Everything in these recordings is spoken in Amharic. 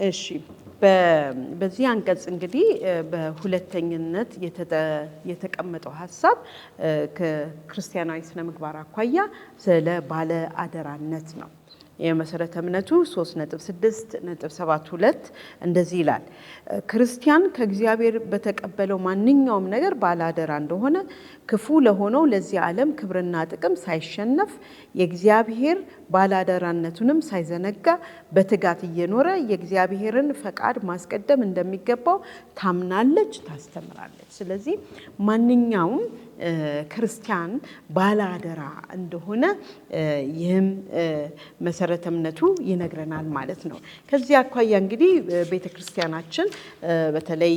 እሺ፣ በዚህ አንቀጽ እንግዲህ በሁለተኝነት የተቀመጠው ሀሳብ ከክርስቲያናዊ ስነ ምግባር አኳያ ስለ ባለ አደራነት ነው። የመሰረተ እምነቱ 3.6.72 እንደዚህ ይላል። ክርስቲያን ከእግዚአብሔር በተቀበለው ማንኛውም ነገር ባለአደራ እንደሆነ፣ ክፉ ለሆነው ለዚህ ዓለም ክብርና ጥቅም ሳይሸነፍ፣ የእግዚአብሔር ባለአደራነቱንም ሳይዘነጋ በትጋት እየኖረ የእግዚአብሔርን ፈቃድ ማስቀደም እንደሚገባው ታምናለች፣ ታስተምራለች። ስለዚህ ማንኛውም ክርስቲያን ባለአደራ እንደሆነ ይህም መሰረተ እምነቱ ይነግረናል ማለት ነው። ከዚህ አኳያ እንግዲህ ቤተ ክርስቲያናችን በተለይ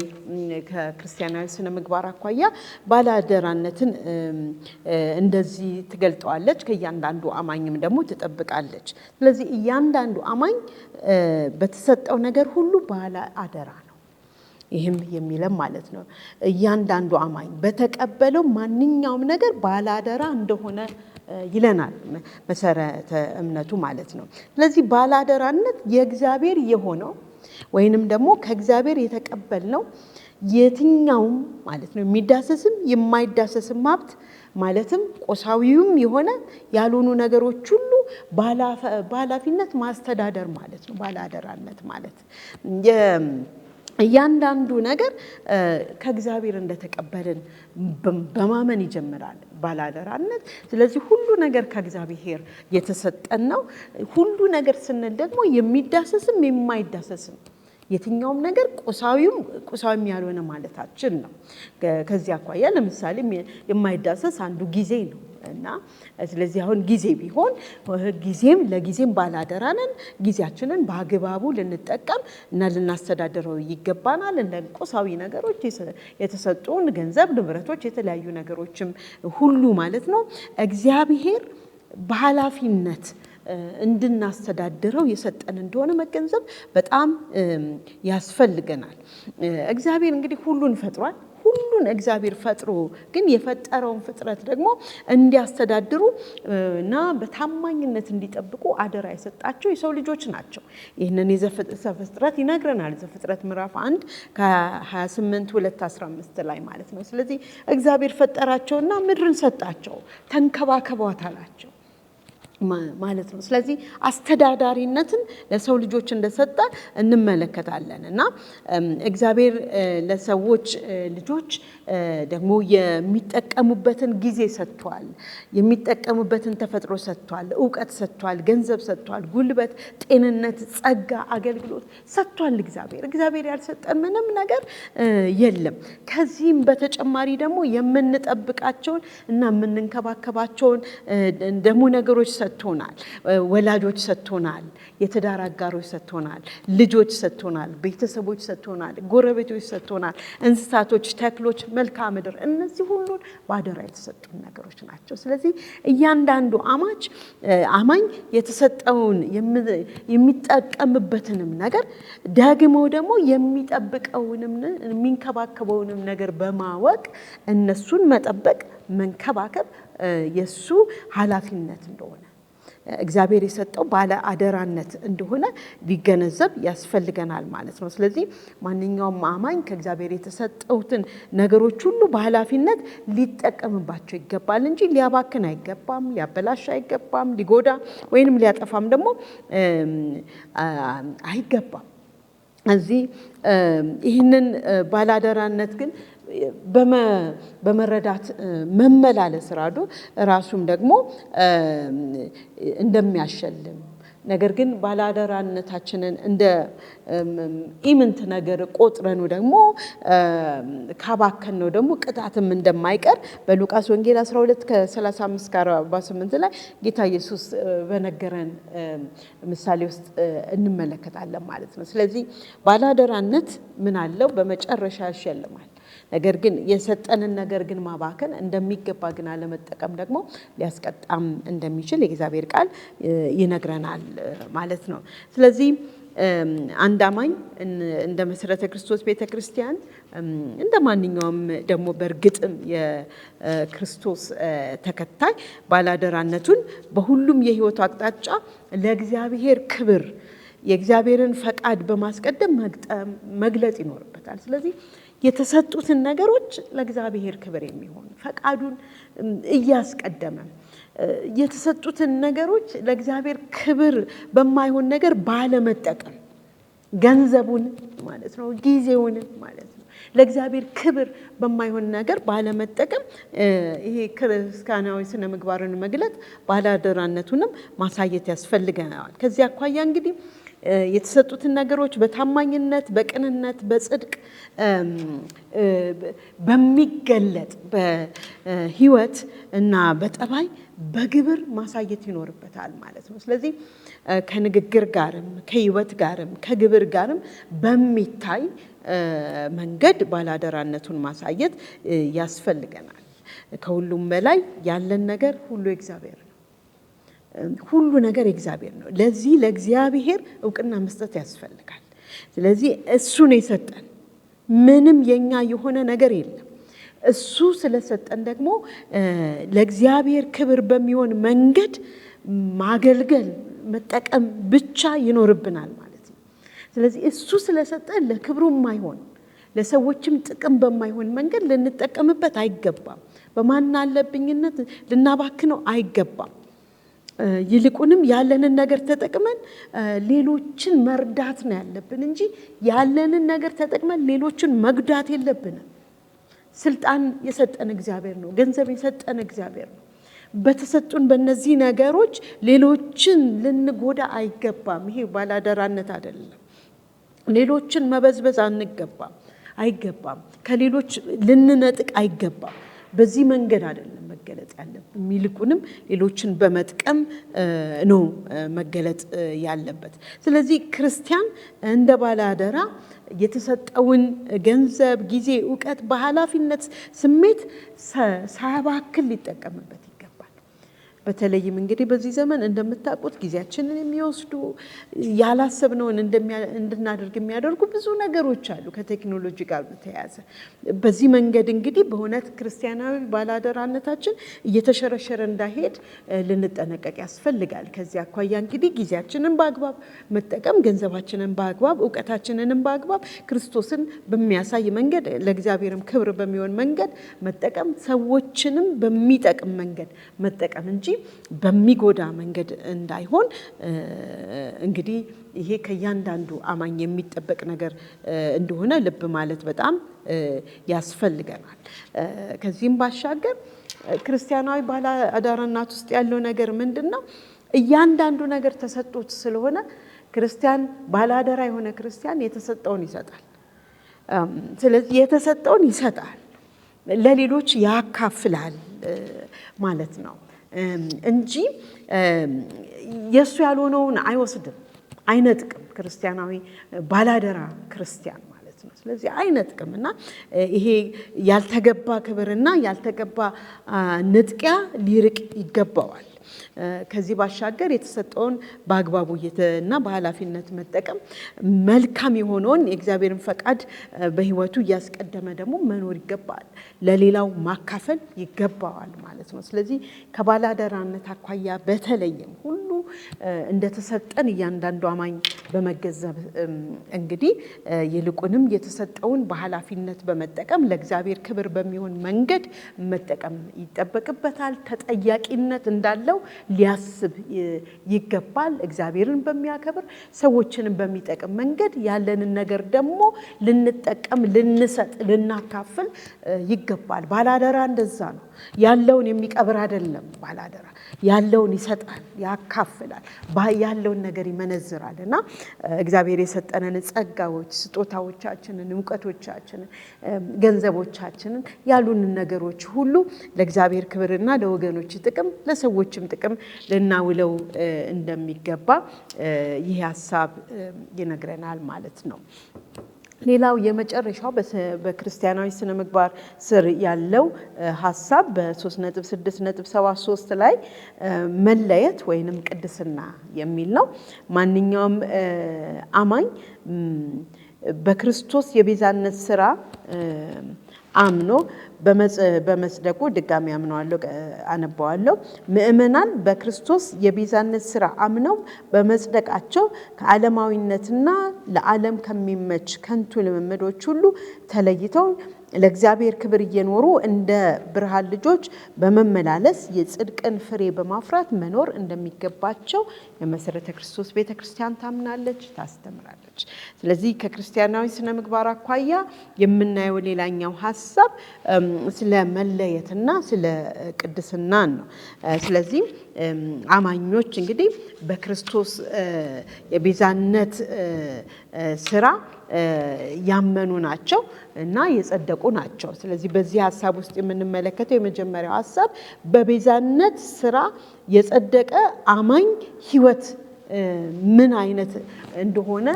ከክርስቲያናዊ ስነ ምግባር አኳያ ባለአደራነትን እንደዚህ ትገልጠዋለች። ከእያንዳንዱ አማኝም ደግሞ ትጠብቃለች። ስለዚህ እያንዳንዱ አማኝ በተሰጠው ነገር ሁሉ ባለ አደራ ነው። ይህም የሚለም ማለት ነው፣ እያንዳንዱ አማኝ በተቀበለው ማንኛውም ነገር ባለአደራ እንደሆነ ይለናል መሰረተ እምነቱ ማለት ነው። ስለዚህ ባለአደራነት የእግዚአብሔር የሆነው ወይንም ደግሞ ከእግዚአብሔር የተቀበልነው የትኛውም ማለት ነው፣ የሚዳሰስም የማይዳሰስም ሀብት፣ ማለትም ቁሳዊውም የሆነ ያልሆኑ ነገሮች ሁሉ በኃላፊነት ማስተዳደር ማለት ነው። ባለአደራነት ማለት እያንዳንዱ ነገር ከእግዚአብሔር እንደተቀበልን በማመን ይጀምራል ባለአደራነት። ስለዚህ ሁሉ ነገር ከእግዚአብሔር የተሰጠን ነው። ሁሉ ነገር ስንል ደግሞ የሚዳሰስም የማይዳሰስም የትኛውም ነገር፣ ቁሳዊም ቁሳዊም ያልሆነ ማለታችን ነው። ከዚህ አኳያ ለምሳሌ የማይዳሰስ አንዱ ጊዜ ነው፣ እና ስለዚህ አሁን ጊዜ ቢሆን ጊዜም ለጊዜም ባላደራ ነን። ጊዜያችንን በአግባቡ ልንጠቀም እና ልናስተዳድረው ይገባናል። እንደ ቁሳዊ ነገሮች የተሰጡን ገንዘብ፣ ንብረቶች፣ የተለያዩ ነገሮችም ሁሉ ማለት ነው፣ እግዚአብሔር በኃላፊነት እንድናስተዳድረው የሰጠን እንደሆነ መገንዘብ በጣም ያስፈልገናል። እግዚአብሔር እንግዲህ ሁሉን ፈጥሯል። ሁሉን እግዚአብሔር ፈጥሮ ግን የፈጠረውን ፍጥረት ደግሞ እንዲያስተዳድሩ እና በታማኝነት እንዲጠብቁ አደራ የሰጣቸው የሰው ልጆች ናቸው። ይህንን የዘፍጥረት ይነግረናል። ዘፍጥረት ምዕራፍ 1 ከ28 2 15 ላይ ማለት ነው። ስለዚህ እግዚአብሔር ፈጠራቸውና ምድርን ሰጣቸው፣ ተንከባከቧት አላቸው ማለት ነው። ስለዚህ አስተዳዳሪነትን ለሰው ልጆች እንደሰጠ እንመለከታለን፣ እና እግዚአብሔር ለሰዎች ልጆች ደግሞ የሚጠቀሙበትን ጊዜ ሰጥቷል፣ የሚጠቀሙበትን ተፈጥሮ ሰጥቷል፣ እውቀት ሰጥቷል፣ ገንዘብ ሰጥቷል፣ ጉልበት፣ ጤንነት፣ ጸጋ፣ አገልግሎት ሰጥቷል። እግዚአብሔር ያልሰጠን ምንም ነገር የለም። ከዚህም በተጨማሪ ደግሞ የምንጠብቃቸውን እና የምንንከባከባቸውን ደግሞ ነገሮች ሰጥቶናል። ወላጆች ሰጥቶናል። የትዳር አጋሮች ሰጥቶናል። ልጆች ሰጥቶናል። ቤተሰቦች ሰጥቶናል። ጎረቤቶች ሰጥቶናል። እንስሳቶች፣ ተክሎች፣ መልክዓ ምድር፣ እነዚህ ሁሉን በአደራ የተሰጡን ነገሮች ናቸው። ስለዚህ እያንዳንዱ አማኝ የተሰጠውን የሚጠቀምበትንም ነገር ደግሞ የሚጠብቀውንም የሚንከባከበውንም ነገር በማወቅ እነሱን መጠበቅ፣ መንከባከብ የእሱ ኃላፊነት እንደሆነ፣ እግዚአብሔር የሰጠው ባለ አደራነት እንደሆነ ሊገነዘብ ያስፈልገናል ማለት ነው። ስለዚህ ማንኛውም አማኝ ከእግዚአብሔር የተሰጠውትን ነገሮች ሁሉ በኃላፊነት ሊጠቀምባቸው ይገባል እንጂ ሊያባክን አይገባም፣ ሊያበላሽ አይገባም፣ ሊጎዳ ወይንም ሊያጠፋም ደግሞ አይገባም። እዚህ ይህንን ባለአደራነት ግን በመረዳት መመላለስ ራሱም ደግሞ እንደሚያሸልም፣ ነገር ግን ባለአደራነታችንን እንደ ኢምንት ነገር ቆጥረን ደግሞ ካባከንነው ደግሞ ቅጣትም እንደማይቀር በሉቃስ ወንጌል 12 ከ35 48 ላይ ጌታ ኢየሱስ በነገረን ምሳሌ ውስጥ እንመለከታለን ማለት ነው። ስለዚህ ባለአደራነት ምን አለው? በመጨረሻ ያሸልማል። ነገር ግን የሰጠንን ነገር ግን ማባከን፣ እንደሚገባ ግን አለመጠቀም ደግሞ ሊያስቀጣም እንደሚችል የእግዚአብሔር ቃል ይነግረናል ማለት ነው። ስለዚህ አንድ አማኝ እንደ መሰረተ ክርስቶስ ቤተ ክርስቲያን፣ እንደ ማንኛውም ደግሞ በእርግጥም የክርስቶስ ተከታይ ባላደራነቱን በሁሉም የሕይወቱ አቅጣጫ ለእግዚአብሔር ክብር የእግዚአብሔርን ፈቃድ በማስቀደም መግለጽ ይኖርበታል። ስለዚህ የተሰጡትን ነገሮች ለእግዚአብሔር ክብር የሚሆን ፈቃዱን እያስቀደመ፣ የተሰጡትን ነገሮች ለእግዚአብሔር ክብር በማይሆን ነገር ባለመጠቀም፣ ገንዘቡን ማለት ነው፣ ጊዜውን ማለት ነው፣ ለእግዚአብሔር ክብር በማይሆን ነገር ባለመጠቀም ይሄ ክርስቲያናዊ ስነ ምግባርን መግለጥ ባለአደራነቱንም ማሳየት ያስፈልገናል። ከዚህ አኳያ እንግዲህ የተሰጡትን ነገሮች በታማኝነት፣ በቅንነት፣ በጽድቅ በሚገለጥ በሕይወት እና በጠባይ በግብር ማሳየት ይኖርበታል ማለት ነው። ስለዚህ ከንግግር ጋርም፣ ከሕይወት ጋርም፣ ከግብር ጋርም በሚታይ መንገድ ባለአደራነቱን ማሳየት ያስፈልገናል። ከሁሉም በላይ ያለን ነገር ሁሉ እግዚአብሔር ነው። ሁሉ ነገር የእግዚአብሔር ነው። ለዚህ ለእግዚአብሔር እውቅና መስጠት ያስፈልጋል። ስለዚህ እሱ ነው የሰጠን። ምንም የኛ የሆነ ነገር የለም። እሱ ስለሰጠን ደግሞ ለእግዚአብሔር ክብር በሚሆን መንገድ ማገልገል፣ መጠቀም ብቻ ይኖርብናል ማለት ነው። ስለዚህ እሱ ስለሰጠን ለክብሩ የማይሆን፣ ለሰዎችም ጥቅም በማይሆን መንገድ ልንጠቀምበት አይገባም። በማናለብኝነት ልናባክነው አይገባም። ይልቁንም ያለንን ነገር ተጠቅመን ሌሎችን መርዳት ነው ያለብን እንጂ ያለንን ነገር ተጠቅመን ሌሎችን መጉዳት የለብንም። ስልጣን የሰጠን እግዚአብሔር ነው። ገንዘብ የሰጠን እግዚአብሔር ነው። በተሰጡን በእነዚህ ነገሮች ሌሎችን ልንጎዳ አይገባም። ይሄ ባላደራነት አይደለም። ሌሎችን መበዝበዝ አይገባም። ከሌሎች ልንነጥቅ አይገባም። በዚህ መንገድ አይደለም መገለጥ ያለብን። ይልቁንም ሌሎችን በመጥቀም ነው መገለጥ ያለበት። ስለዚህ ክርስቲያን እንደ ባለአደራ የተሰጠውን ገንዘብ፣ ጊዜ፣ እውቀት በኃላፊነት ስሜት ሳያባክን ሊጠቀምበት ይገባል። በተለይም እንግዲህ በዚህ ዘመን እንደምታውቁት ጊዜያችንን የሚወስዱ፣ ያላሰብነውን እንድናደርግ የሚያደርጉ ብዙ ነገሮች አሉ ከቴክኖሎጂ ጋር በተያያዘ። በዚህ መንገድ እንግዲህ በእውነት ክርስቲያናዊ ባለአደራነታችን እየተሸረሸረ እንዳይሄድ ልንጠነቀቅ ያስፈልጋል። ከዚህ አኳያ እንግዲህ ጊዜያችንን በአግባብ መጠቀም፣ ገንዘባችንን በአግባብ፣ እውቀታችንንም በአግባብ ክርስቶስን በሚያሳይ መንገድ፣ ለእግዚአብሔርም ክብር በሚሆን መንገድ መጠቀም፣ ሰዎችንም በሚጠቅም መንገድ መጠቀም እንጂ በሚጎዳ መንገድ እንዳይሆን እንግዲህ ይሄ ከእያንዳንዱ አማኝ የሚጠበቅ ነገር እንደሆነ ልብ ማለት በጣም ያስፈልገናል። ከዚህም ባሻገር ክርስቲያናዊ ባለአደራነት ውስጥ ያለው ነገር ምንድን ነው? እያንዳንዱ ነገር ተሰጥቶት ስለሆነ ክርስቲያን፣ ባለአደራ የሆነ ክርስቲያን የተሰጠውን ይሰጣል። ስለዚህ የተሰጠውን ይሰጣል፣ ለሌሎች ያካፍላል ማለት ነው እንጂ የእሱ ያልሆነውን አይወስድም፣ አይነጥቅም። ክርስቲያናዊ ባላደራ ክርስቲያን ማለት ነው። ስለዚህ አይነጥቅም እና ይሄ ያልተገባ ክብርና ያልተገባ ንጥቂያ ሊርቅ ይገባዋል። ከዚህ ባሻገር የተሰጠውን በአግባቡ እና በኃላፊነት መጠቀም፣ መልካም የሆነውን የእግዚአብሔርን ፈቃድ በሕይወቱ እያስቀደመ ደግሞ መኖር ይገባል። ለሌላው ማካፈል ይገባዋል ማለት ነው። ስለዚህ ከባለአደራነት አኳያ በተለይም ሁሉ እንደተሰጠን እያንዳንዱ አማኝ በመገንዘብ እንግዲህ ይልቁንም የተሰጠውን በኃላፊነት በመጠቀም ለእግዚአብሔር ክብር በሚሆን መንገድ መጠቀም ይጠበቅበታል። ተጠያቂነት እንዳለው ሊያስብ ይገባል። እግዚአብሔርን በሚያከብር፣ ሰዎችንም በሚጠቅም መንገድ ያለንን ነገር ደግሞ ልንጠቀም፣ ልንሰጥ፣ ልናካፍል ይገባል። ባላደራ እንደዛ ነው። ያለውን የሚቀብር አይደለም። ባላደራ ያለውን ይሰጣል፣ ያካፍላል፣ ያለውን ነገር ይመነዝራል እና እግዚአብሔር የሰጠንን ጸጋዎች፣ ስጦታዎቻችንን፣ እውቀቶቻችንን፣ ገንዘቦቻችንን፣ ያሉንን ነገሮች ሁሉ ለእግዚአብሔር ክብርና ለወገኖች ጥቅም፣ ለሰዎችም ጥቅም ልናውለው እንደሚገባ ይህ ሀሳብ ይነግረናል ማለት ነው። ሌላው የመጨረሻው በክርስቲያናዊ ስነ ምግባር ስር ያለው ሀሳብ በ3.6.73 ላይ መለየት ወይንም ቅድስና የሚል ነው። ማንኛውም አማኝ በክርስቶስ የቤዛነት ስራ አምኖ በመጽደቁ፣ ድጋሚ አምነዋለሁ፣ አነበዋለሁ። ምእመናን በክርስቶስ የቤዛነት ስራ አምነው በመጽደቃቸው ከዓለማዊነትና ለዓለም ከሚመች ከንቱ ልምምዶች ሁሉ ተለይተው ለእግዚአብሔር ክብር እየኖሩ እንደ ብርሃን ልጆች በመመላለስ የጽድቅን ፍሬ በማፍራት መኖር እንደሚገባቸው የመሰረተ ክርስቶስ ቤተ ክርስቲያን ታምናለች፣ ታስተምራለች። ስለዚህ ከክርስቲያናዊ ስነ ምግባር አኳያ የምናየው ሌላኛው ሀሳብ ስለ መለየትና ስለ ቅድስና ነው። ስለዚህ አማኞች እንግዲህ በክርስቶስ የቤዛነት ስራ ያመኑ ናቸው እና የጸደቁ ናቸው። ስለዚህ በዚህ ሀሳብ ውስጥ የምንመለከተው የመጀመሪያው ሀሳብ በቤዛነት ስራ የጸደቀ አማኝ ሕይወት ምን አይነት እንደሆነ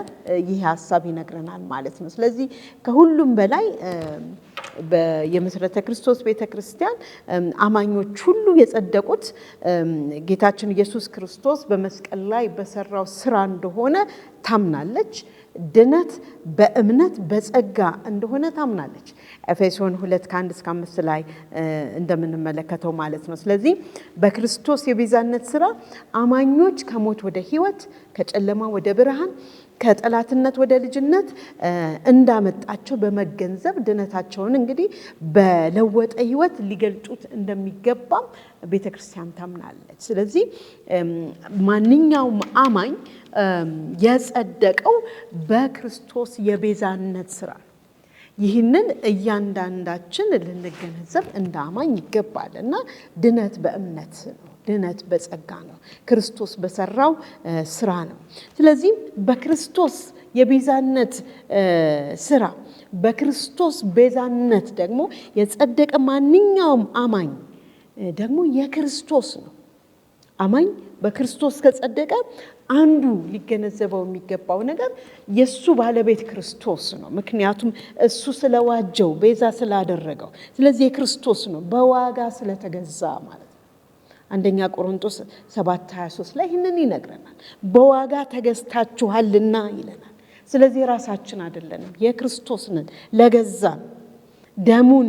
ይህ ሀሳብ ይነግረናል ማለት ነው። ስለዚህ ከሁሉም በላይ የመሰረተ ክርስቶስ ቤተ ክርስቲያን አማኞች ሁሉ የጸደቁት ጌታችን ኢየሱስ ክርስቶስ በመስቀል ላይ በሰራው ስራ እንደሆነ ታምናለች። ድነት በእምነት በጸጋ እንደሆነ ታምናለች። ኤፌሶን 2 ከ1 እስከ 5 ላይ እንደምንመለከተው ማለት ነው። ስለዚህ በክርስቶስ የቤዛነት ስራ አማኞች ከሞት ወደ ሕይወት፣ ከጨለማ ወደ ብርሃን፣ ከጠላትነት ወደ ልጅነት እንዳመጣቸው በመገንዘብ ድነታቸውን እንግዲህ በለወጠ ሕይወት ሊገልጡት እንደሚገባም ቤተ ክርስቲያን ታምናለች። ስለዚህ ማንኛውም አማኝ የጸደቀው በክርስቶስ የቤዛነት ስራ ነው። ይህንን እያንዳንዳችን ልንገነዘብ እንደ አማኝ ይገባል እና ድነት በእምነት ነው። ድነት በጸጋ ነው። ክርስቶስ በሰራው ስራ ነው። ስለዚህ በክርስቶስ የቤዛነት ስራ፣ በክርስቶስ ቤዛነት ደግሞ የጸደቀ ማንኛውም አማኝ ደግሞ የክርስቶስ ነው። አማኝ በክርስቶስ ከጸደቀ አንዱ ሊገነዘበው የሚገባው ነገር የእሱ ባለቤት ክርስቶስ ነው። ምክንያቱም እሱ ስለዋጀው፣ ቤዛ ስላደረገው፣ ስለዚህ የክርስቶስ ነው፣ በዋጋ ስለተገዛ ማለት ነው። አንደኛ ቆሮንቶስ 7:23 ላይ ይህንን ይነግረናል። በዋጋ ተገዝታችኋልና ይለናል። ስለዚህ ራሳችን አይደለንም፣ የክርስቶስ ነን። ለገዛን፣ ደሙን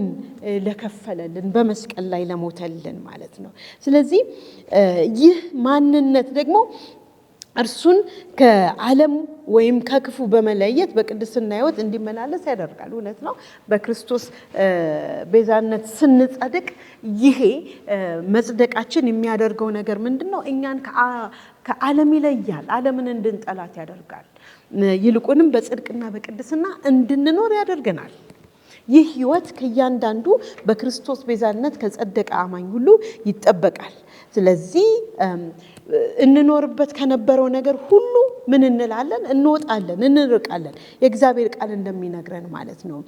ለከፈለልን፣ በመስቀል ላይ ለሞተልን ማለት ነው። ስለዚህ ይህ ማንነት ደግሞ እርሱን ከዓለም ወይም ከክፉ በመለየት በቅድስና ሕይወት እንዲመላለስ ያደርጋል። እውነት ነው። በክርስቶስ ቤዛነት ስንጸድቅ ይሄ መጽደቃችን የሚያደርገው ነገር ምንድን ነው? እኛን ከዓለም ይለያል። ዓለምን እንድንጠላት ያደርጋል። ይልቁንም በጽድቅና በቅድስና እንድንኖር ያደርገናል። ይህ ሕይወት ከእያንዳንዱ በክርስቶስ ቤዛነት ከጸደቀ አማኝ ሁሉ ይጠበቃል። ስለዚህ እንኖርበት ከነበረው ነገር ሁሉ ምን እንላለን? እንወጣለን፣ እንርቃለን። የእግዚአብሔር ቃል እንደሚነግረን ማለት ነው።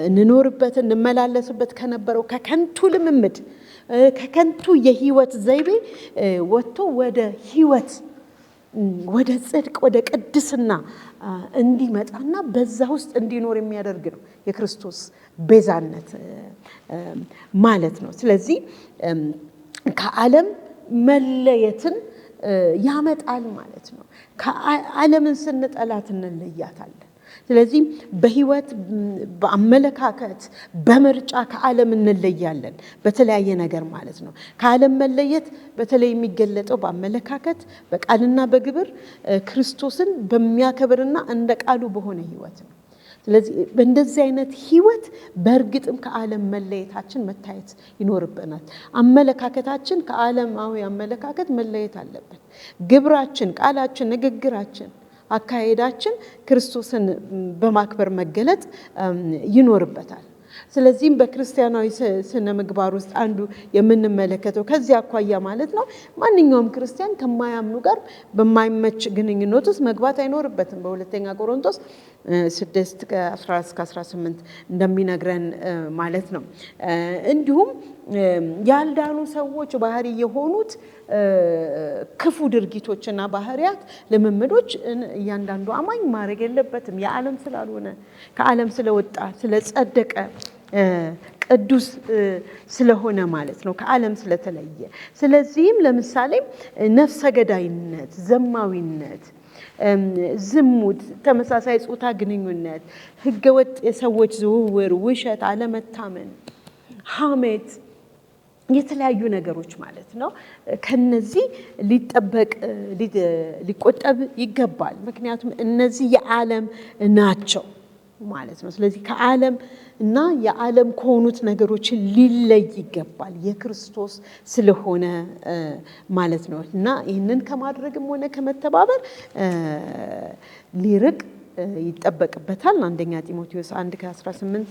እንኖርበት እንመላለስበት ከነበረው ከከንቱ ልምምድ፣ ከከንቱ የህይወት ዘይቤ ወጥቶ ወደ ህይወት፣ ወደ ጽድቅ፣ ወደ ቅድስና እንዲመጣና በዛ ውስጥ እንዲኖር የሚያደርግ ነው የክርስቶስ ቤዛነት ማለት ነው። ስለዚህ ከዓለም መለየትን ያመጣል ማለት ነው። ከዓለምን ስንጠላት እንለያታለን። ስለዚህ በህይወት፣ በአመለካከት፣ በምርጫ ከዓለም እንለያለን። በተለያየ ነገር ማለት ነው። ከዓለም መለየት በተለይ የሚገለጠው በአመለካከት፣ በቃልና በግብር ክርስቶስን በሚያከብርና እንደ ቃሉ በሆነ ህይወት ነው። ስለዚህ በእንደዚህ አይነት ህይወት በእርግጥም ከዓለም መለየታችን መታየት ይኖርብናል። አመለካከታችን ከዓለማዊ አመለካከት መለየት አለበት። ግብራችን፣ ቃላችን፣ ንግግራችን፣ አካሄዳችን ክርስቶስን በማክበር መገለጥ ይኖርበታል። ስለዚህም በክርስቲያናዊ ስነ ምግባር ውስጥ አንዱ የምንመለከተው ከዚህ አኳያ ማለት ነው፣ ማንኛውም ክርስቲያን ከማያምኑ ጋር በማይመች ግንኙነት ውስጥ መግባት አይኖርበትም። በሁለተኛ ቆሮንቶስ 6 ከ14 እስከ 18 እንደሚነግረን ማለት ነው። እንዲሁም ያልዳኑ ሰዎች ባህሪ የሆኑት ክፉ ድርጊቶችና ባህሪያት፣ ልምምዶች እያንዳንዱ አማኝ ማድረግ የለበትም። የዓለም ስላልሆነ፣ ከዓለም ስለወጣ፣ ስለጸደቀ፣ ቅዱስ ስለሆነ ማለት ነው፣ ከዓለም ስለተለየ። ስለዚህም ለምሳሌ ነፍሰ ገዳይነት፣ ዘማዊነት፣ ዝሙት፣ ተመሳሳይ ጾታ ግንኙነት፣ ህገወጥ የሰዎች ዝውውር፣ ውሸት፣ አለመታመን፣ ሐሜት፣ የተለያዩ ነገሮች ማለት ነው። ከነዚህ ሊጠበቅ ሊቆጠብ ይገባል። ምክንያቱም እነዚህ የዓለም ናቸው ማለት ነው። ስለዚህ ከዓለም እና የዓለም ከሆኑት ነገሮች ሊለይ ይገባል የክርስቶስ ስለሆነ ማለት ነው። እና ይህንን ከማድረግም ሆነ ከመተባበር ሊርቅ ይጠበቅበታል። አንደኛ ጢሞቴዎስ 1 ከ18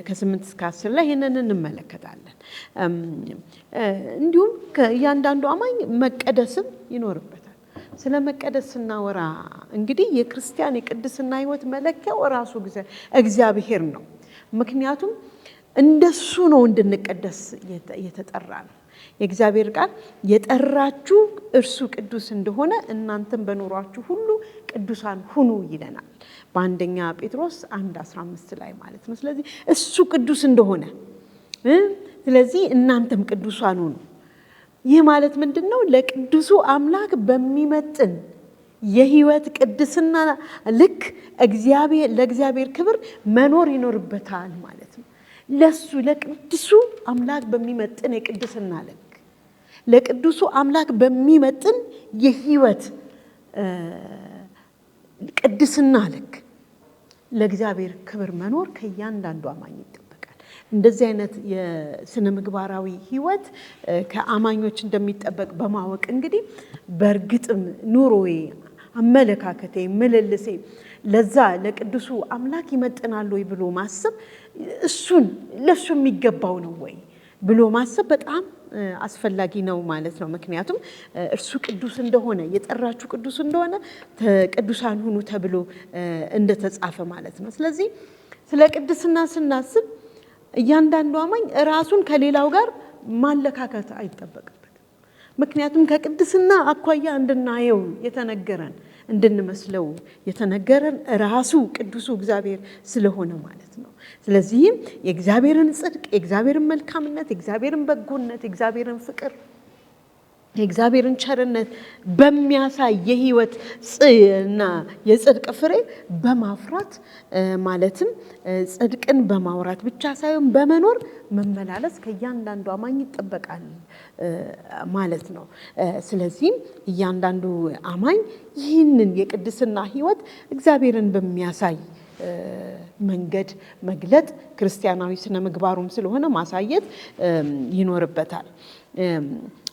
ከ8 እስከ 10 ላይ ይህንን እንመለከታለን። እንዲሁም እያንዳንዱ አማኝ መቀደስም ይኖርበታል። ስለ መቀደስ ስናወራ እንግዲህ የክርስቲያን የቅድስና ሕይወት መለኪያው ራሱ እግዚአብሔር ነው። ምክንያቱም እንደሱ ነው እንድንቀደስ የተጠራ ነው። የእግዚአብሔር ቃል የጠራችሁ እርሱ ቅዱስ እንደሆነ እናንተም በኑሯችሁ ሁሉ ቅዱሳን ሁኑ ይለናል። በአንደኛ ጴጥሮስ 1:15 ላይ ማለት ነው። ስለዚህ እሱ ቅዱስ እንደሆነ ስለዚህ እናንተም ቅዱሳን ሁኑ። ይህ ማለት ምንድን ነው? ለቅዱሱ አምላክ በሚመጥን የህይወት ቅድስና ልክ ለእግዚአብሔር ክብር መኖር ይኖርበታል ማለት ነው። ለሱ ለቅዱሱ አምላክ በሚመጥን የቅድስና ልክ፣ ለቅዱሱ አምላክ በሚመጥን የህይወት ቅድስና ልክ ለእግዚአብሔር ክብር መኖር ከእያንዳንዱ አማኝ ይጠበቃል። እንደዚህ አይነት የስነ ምግባራዊ ህይወት ከአማኞች እንደሚጠበቅ በማወቅ እንግዲህ በእርግጥም ኑሮዬ፣ አመለካከቴ፣ ምልልሴ ለዛ ለቅዱሱ አምላክ ይመጥናል ወይ ብሎ ማሰብ፣ እሱን ለእሱ የሚገባው ነው ወይ ብሎ ማሰብ በጣም አስፈላጊ ነው ማለት ነው። ምክንያቱም እርሱ ቅዱስ እንደሆነ፣ የጠራችሁ ቅዱስ እንደሆነ ቅዱሳን ሁኑ ተብሎ እንደተጻፈ ማለት ነው። ስለዚህ ስለ ቅድስና ስናስብ እያንዳንዱ አማኝ ራሱን ከሌላው ጋር ማለካከት አይጠበቅበትም። ምክንያቱም ከቅድስና አኳያ እንድናየው የተነገረን፣ እንድንመስለው የተነገረን ራሱ ቅዱሱ እግዚአብሔር ስለሆነ ማለት ነው። ስለዚህም የእግዚአብሔርን ጽድቅ፣ የእግዚአብሔርን መልካምነት፣ የእግዚአብሔርን በጎነት፣ የእግዚአብሔርን ፍቅር፣ የእግዚአብሔርን ቸርነት በሚያሳይ የህይወት እና የጽድቅ ፍሬ በማፍራት፣ ማለትም ጽድቅን በማውራት ብቻ ሳይሆን በመኖር መመላለስ ከእያንዳንዱ አማኝ ይጠበቃል ማለት ነው። ስለዚህም እያንዳንዱ አማኝ ይህንን የቅድስና ህይወት እግዚአብሔርን በሚያሳይ መንገድ መግለጥ ክርስቲያናዊ ስነ ምግባሩም ስለሆነ ማሳየት ይኖርበታል።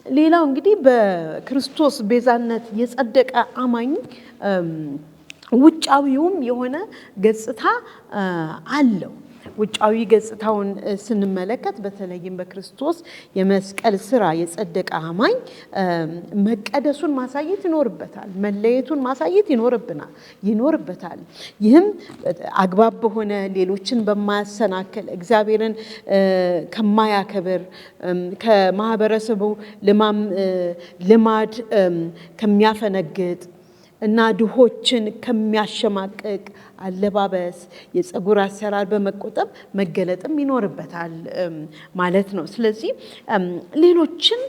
ሌላው እንግዲህ በክርስቶስ ቤዛነት የጸደቀ አማኝ ውጫዊውም የሆነ ገጽታ አለው። ውጫዊ ገጽታውን ስንመለከት በተለይም በክርስቶስ የመስቀል ስራ የጸደቀ አማኝ መቀደሱን ማሳየት ይኖርበታል። መለየቱን ማሳየት ይኖርበታል። ይህም አግባብ በሆነ፣ ሌሎችን በማያሰናክል፣ እግዚአብሔርን ከማያከብር፣ ከማህበረሰቡ ልማድ ከሚያፈነግጥ እና ድሆችን ከሚያሸማቅቅ አለባበስ፣ የፀጉር አሰራር በመቆጠብ መገለጥም ይኖርበታል ማለት ነው። ስለዚህ ሌሎችን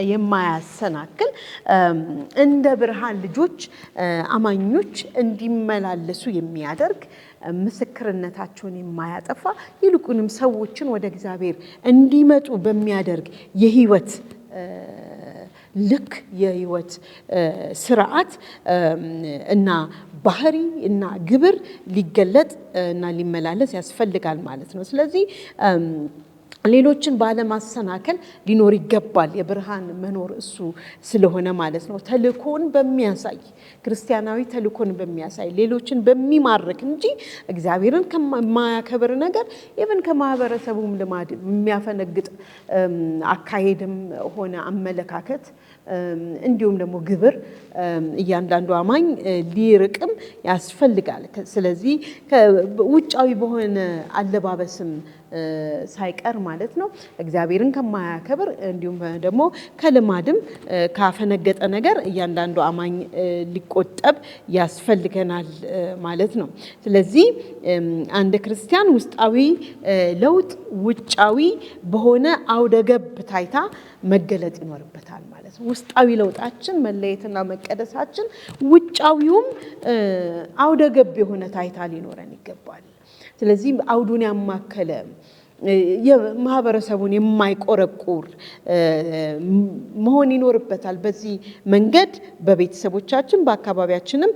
የማያሰናክል፣ እንደ ብርሃን ልጆች አማኞች እንዲመላለሱ የሚያደርግ፣ ምስክርነታቸውን የማያጠፋ፣ ይልቁንም ሰዎችን ወደ እግዚአብሔር እንዲመጡ በሚያደርግ የህይወት ልክ፣ የህይወት ስርዓት እና ባህሪ እና ግብር ሊገለጥ እና ሊመላለስ ያስፈልጋል ማለት ነው። ስለዚህ ሌሎችን ባለማሰናከል ሊኖር ይገባል። የብርሃን መኖር እሱ ስለሆነ ማለት ነው። ተልእኮን በሚያሳይ፣ ክርስቲያናዊ ተልእኮን በሚያሳይ፣ ሌሎችን በሚማርክ እንጂ እግዚአብሔርን ከማያከብር ነገር፣ even ከማህበረሰቡም ልማድ የሚያፈነግጥ አካሄድም ሆነ አመለካከት እንዲሁም ደግሞ ግብር እያንዳንዱ አማኝ ሊርቅም ያስፈልጋል። ስለዚህ ውጫዊ በሆነ አለባበስም ሳይቀር ማለት ነው። እግዚአብሔርን ከማያከብር እንዲሁም ደግሞ ከልማድም ካፈነገጠ ነገር እያንዳንዱ አማኝ ሊቆጠብ ያስፈልገናል ማለት ነው። ስለዚህ አንድ ክርስቲያን ውስጣዊ ለውጥ ውጫዊ በሆነ አውደገብ ታይታ መገለጥ ይኖርበታል ማለት ነው። ውስጣዊ ለውጣችን መለየትና መቀደሳችን ውጫዊውም አውደገብ የሆነ ታይታ ሊኖረን ይገባል። ስለዚህ አውዱን ያማከለ፣ ማህበረሰቡን የማይቆረቁር መሆን ይኖርበታል። በዚህ መንገድ በቤተሰቦቻችን በአካባቢያችንም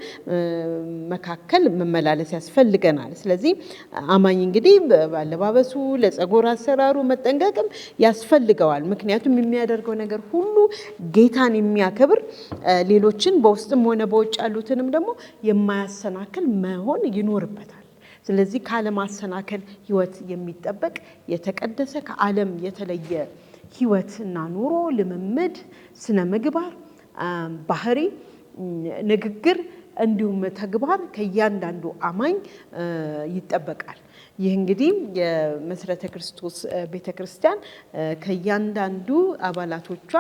መካከል መመላለስ ያስፈልገናል። ስለዚህ አማኝ እንግዲህ በአለባበሱ፣ ለጸጉር አሰራሩ መጠንቀቅም ያስፈልገዋል። ምክንያቱም የሚያደርገው ነገር ሁሉ ጌታን የሚያከብር፣ ሌሎችን በውስጥም ሆነ በውጭ ያሉትንም ደግሞ የማያሰናክል መሆን ይኖርበታል። ስለዚህ ካለማሰናከል ሕይወት የሚጠበቅ የተቀደሰ፣ ከዓለም የተለየ ሕይወትና ኑሮ፣ ልምምድ፣ ስነ ምግባር፣ ባህሪ፣ ንግግር እንዲሁም ተግባር ከእያንዳንዱ አማኝ ይጠበቃል። ይህ እንግዲህ የመሰረተ ክርስቶስ ቤተ ክርስቲያን ከእያንዳንዱ አባላቶቿ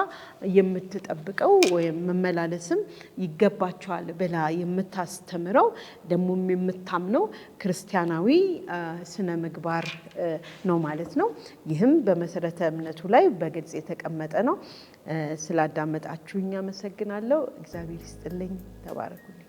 የምትጠብቀው ወይም መመላለስም ይገባቸዋል ብላ የምታስተምረው ደግሞም የምታምነው ክርስቲያናዊ ስነ ምግባር ነው ማለት ነው። ይህም በመሰረተ እምነቱ ላይ በግልጽ የተቀመጠ ነው። ስላዳመጣችሁኝ አመሰግናለሁ። እግዚአብሔር ይስጥልኝ። ተባረኩልኝ።